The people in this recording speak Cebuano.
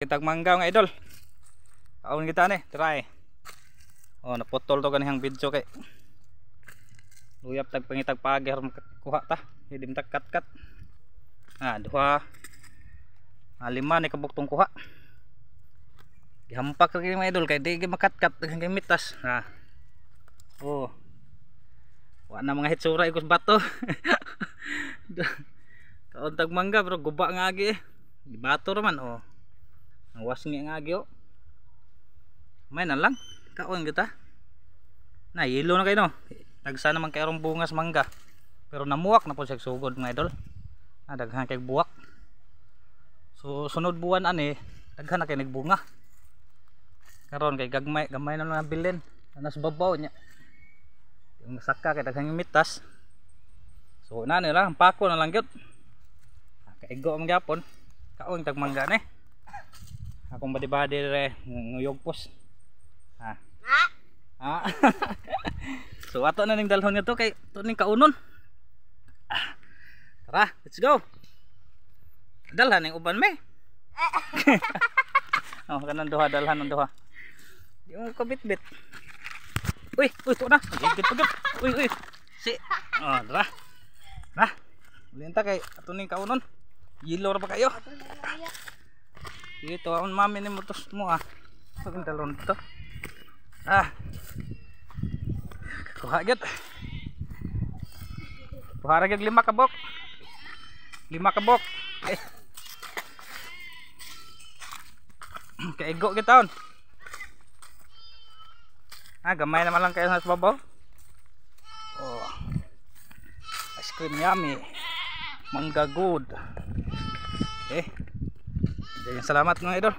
Kitag mangga, mga idol. Kaon kita ni, try. Oh, naputol to ganihang video kay luyap tag pangitag pagi aron makakuha ta. Hindi man kat kat. Ah, duha. Ah, lima ni kabuktong kuha. Gihampak ra kini, mga idol, kay di gyud makatkat, daghang kay mitas. Ah. Oh. Wa na mga hitsura ikos bato. Kaon tag mangga pero guba nga agi eh. Bato ra man oh. Ang wasngi nga agi oh. May na lang. Kaon kita. Na yelo na kayo no. Tagsa naman kay arong bungas mangga. Pero namuwak na po siya sugod, mga idol. Ah, daghan kay buwak. So sunod buwan ani daghan na kay nagbunga. Karon kay gagmay, gamay na lang nabilin. Anas babaw niya. Yung saka kay daghang mitas. So na nila, ang pako na lang gyud. Ah, kaigo man gyapon. Kaon tag mangga ni. Akong badi-badi re nguyog pos. Ah. Ah. So ato na ning dalhon ngadto kay ato ning kaunon. Ah. Tara, let's go. Dalhan ning uban me. Oh, kanang duha, dalhan ng duha. Di mo kabit-bit. Uy, uy, to na. Gigit pagit. Uy, uy. Si. Oh, tara. Tara. Ulinta kay ato ning kaunon. Yelo ra pa kayo. Dito ang mami ni motos mo ah. Pag dalon dito. Ah. Kuha gyud. Kuha ra gyud 5 kabok. 5 kabok. Eh. Kaigo gyud taon. Ah, gamay naman lang kayo sa babaw. Oh. Ice cream yummy. Mangga good. Okay. Daghang salamat, mga idol.